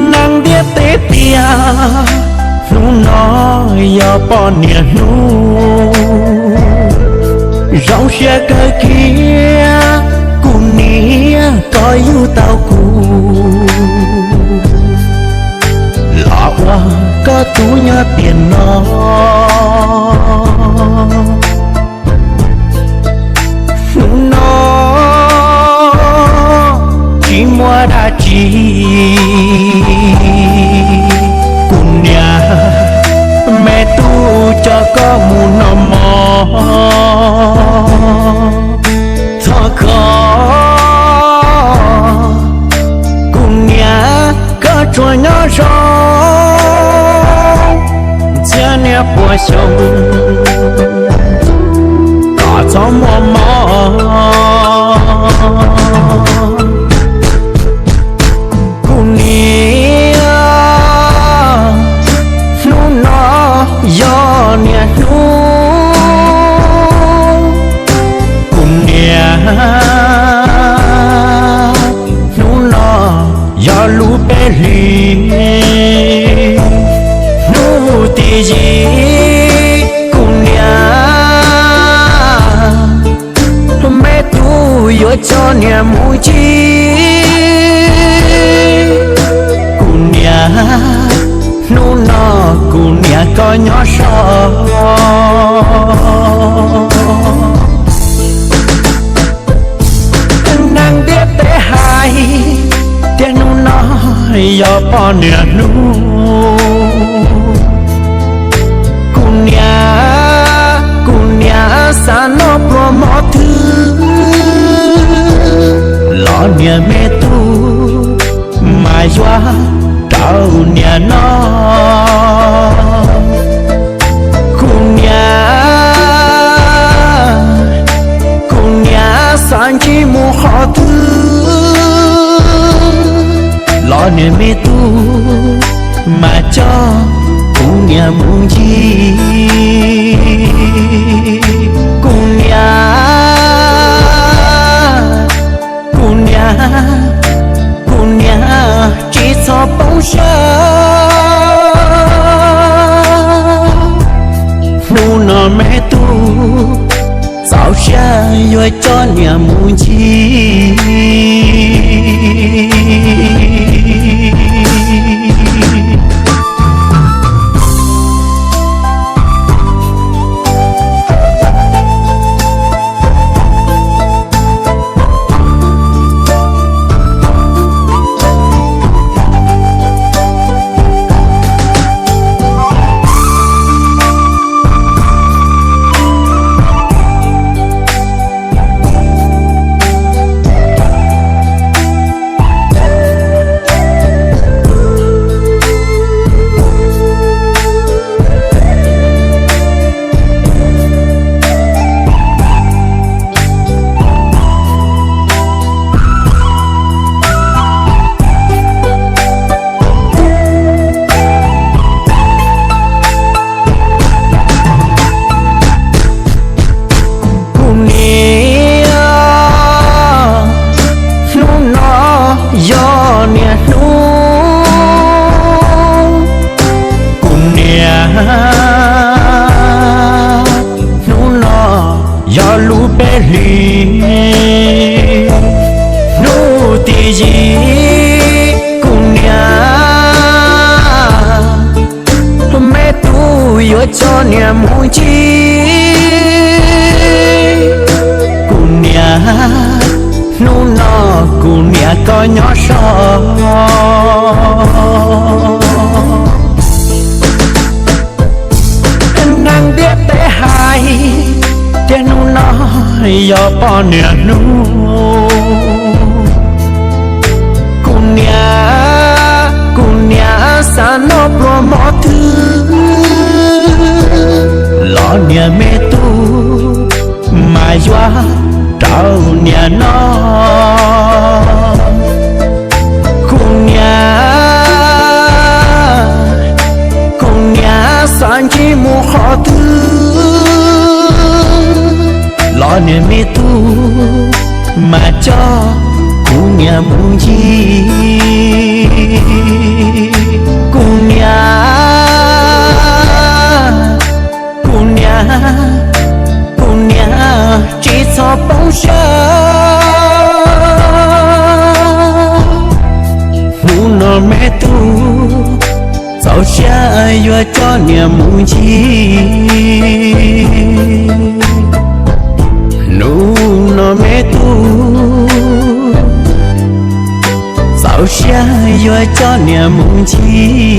Neeg ntiaj teb tias hnub no yog poj niam hnub, zoo siab kawg kiag kuv niam koj yug tau kuv los ua koj tub nyob tiam no. Hnub no tsis muaj dab tsi, kuv niam me tub coj koj mus noj mov. Thov koj kuv niam koj tsuas nyob zoo txhiab niaj pua xyoo, kom txhob muaj mob. Kuv niam, hnub no yog niaj hnub, kuv niam, hnub no yog lub peb hlis, hnub tim yim kuv niam me tub yuav coj niam mus ncig. Kuv niam, hnub no kuv niam koj nyob so. Neeg ntiaj teb hais tias hnub no yog poj niam hnub, kuv niam, kuv niam xav noj pluas mov twg los niam me tub mas yuav rau niam noj. Kuv niam, kuv niam xav ntsib mus qhov twg los niam me tub mas coj kuv niam mus ncig. Kuv niam, kuv niam, kuv niam tsis txhob poob siab, hnub no me tub txaus siab yuav coj niam mus ncig. Kuv niam, hnub no yog niaj hnub, kuv niam, hnub no yog lub peb hlis, hnub tim yim kuv niam me tub yuav coj niam mus ncig. Kuv niam, hnub nyob so. Neeg ntiaj teb hais tias hnub no yog poj niam hnub. Kuv niam, kuv niam xav noj pluas mov twg los niam me tub mas yuav rau niam noj. Kuv niam, kuv niam xav ntsib mus qhov twg los niam me tub mas coj kuv niam mus ncig. Kuv niam, kuv niam, kuv niam tsis txhob poob siab. Hnub no me tub txaus siab yuav coj niam mus ncig. Hnub no me tub txaus siab yuav coj niam mus ncig.